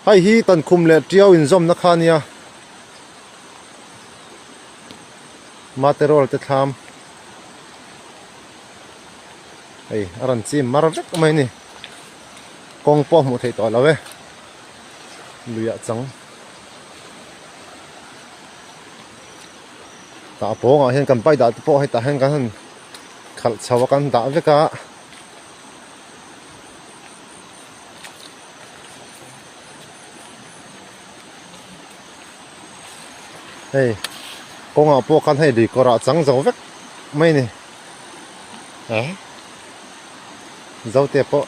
Hei hi Tankhum leh Tiau inzawmna kha a nia. Materol te thlam. Hei a rawn chim mar vek mai a ni. Kawng pawh a hmuh theih tawh lo e. Luiah chang. Tah pawngah hian kan bike dah te pawh hetah hian kan han khalh chho a kan dah vek a. Hei kawngah pawh khan hei lui kawrah chang zo vek mai a ni eh zote pawh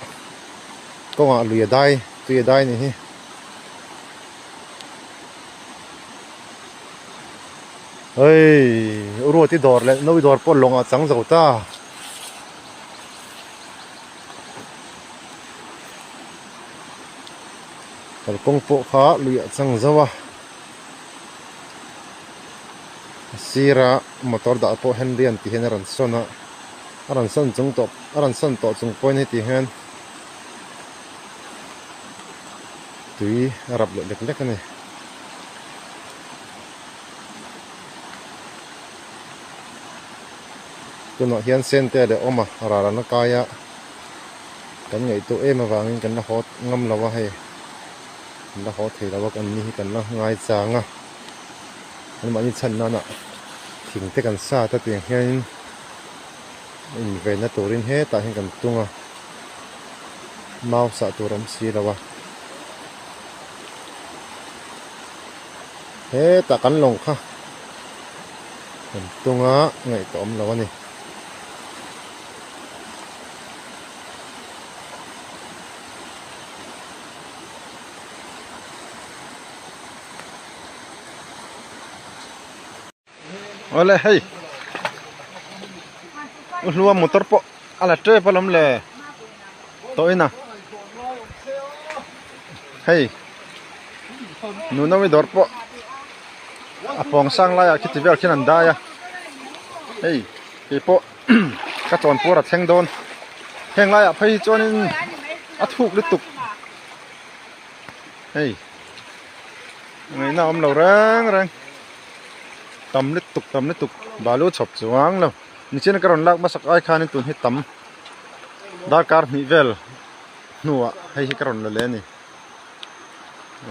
kawngah lui a dai tui a dai a nih hi. Hei Ruati dawr leh Nawi dawr pawh lawngah chang zo ta. Kalkawng pawh kha luiah chang zo a a sira motor dah pawh Henry an tih hian a rawn sawn a a rawn sawn chung tawh a rawn sawn tawh chung pawhin heti hian tui a rap leh lek lek a ni. Tunah hian Sente leh Awma ral an la kai a, kan ngaihtuah em avangin kan la haw ngam lo a hei, kan la haw thei lo a kan ni hi kan la ngai chang a, anmahni chhan nana thing te kan sat a tiang hianin invenna turin hetah hian kan tung a, mau sah tur a awm si lo a. Hetah kan lawng kha kan tung a ngaihtuah awm lo a ni. Awle hei u hlua motor pawh a la tep alawm le tawh in a hei nunawi dawr pawh a pawng sang laiah khiti vel khian an dai a hei kei pawh ka chawnpuar a thleng dawn heng laiah phei hi chuanin a thuk lutuk hei ngaihna a awm lo reng reng. Tam lutuk tam lutuk balu chhawp chuang lo nichina ka rawn lak hmasak ai khanin tun hi tam darkar hnih vel hnuah hei hi ka rawn la leh a ni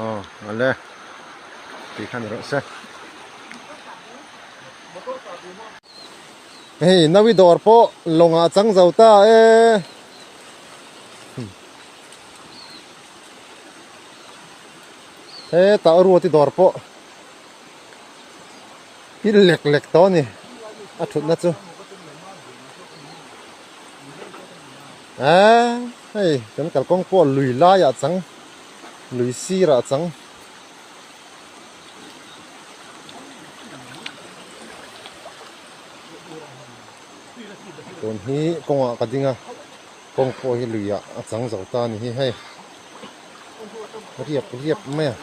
aw awle tih kha ni rawh se. Hei nawi dawr pawh lawngah chang zo ta e. Hetah ruati dawr pawh pil lek lek tawh a ni a thutna chu eee hei kan kalkawng pawh lui laiah chang lui sirah chang. Tun hi kawngah ka ding a kawng pawh hi luiah a chang zo ta a ni hi hei. Riap riap mai a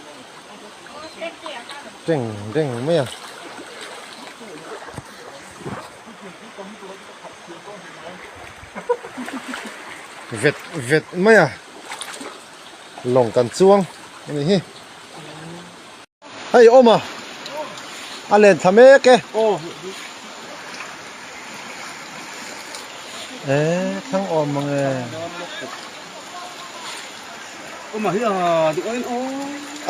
teng reng mai a. Vet vet mai a lawng kan chuang a ni hi. Hei awm a a len thla mek e. E thlang awm mang e.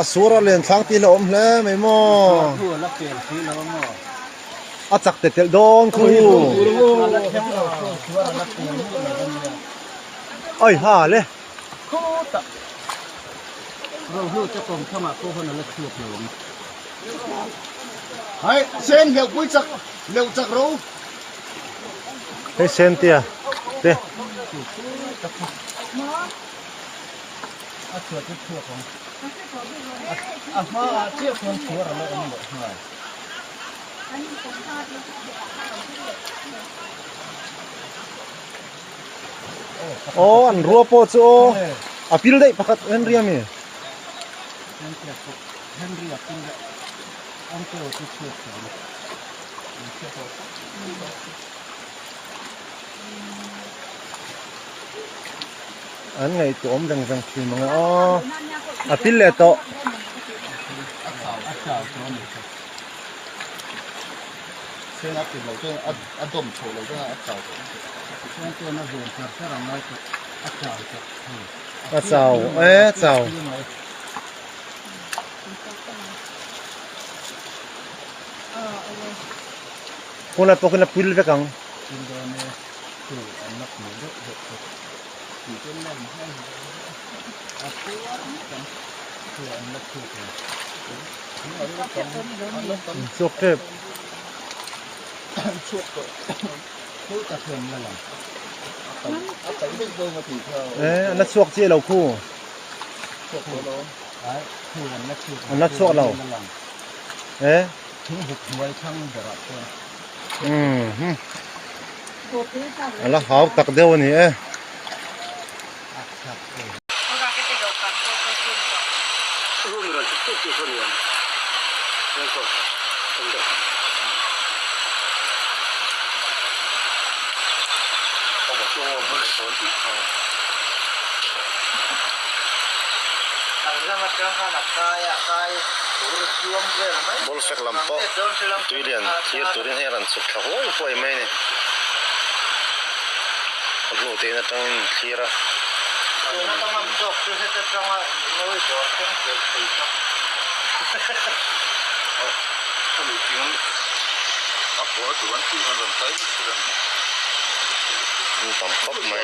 A sur a len thlang tih la awm hle mai maw. A chak te telh dawn khu. Oi ha le. Khawtah rohlu te kawm thangah pawh hawn a la chhuak lo ang. Hai sen hleuh pui chak leuh chak ro. Hei sen tia te. A chhuat chu chhuak ang. A hma ah chiah chuan chhuar a la awm leh nghal. Aw an rua pawh chu aw a pil daih pakhat Henry a mi. An ngaihtuah awm reng reng thin ang e aw. A pil leh tawh. A chau e a chau. Khawnglai pawh khian a pil vek ang. Chhuak tep. Eh, an la chhuak chiah lo khu. An la chhuak lo. Eh. Umm a la hau tak deuh a ni e. Ball fek lam pawh tui lian thlir turin hei a rawn chhuk thla huai huai mai a ni. A hnu te in atangin thlir a. Tam khawp mai.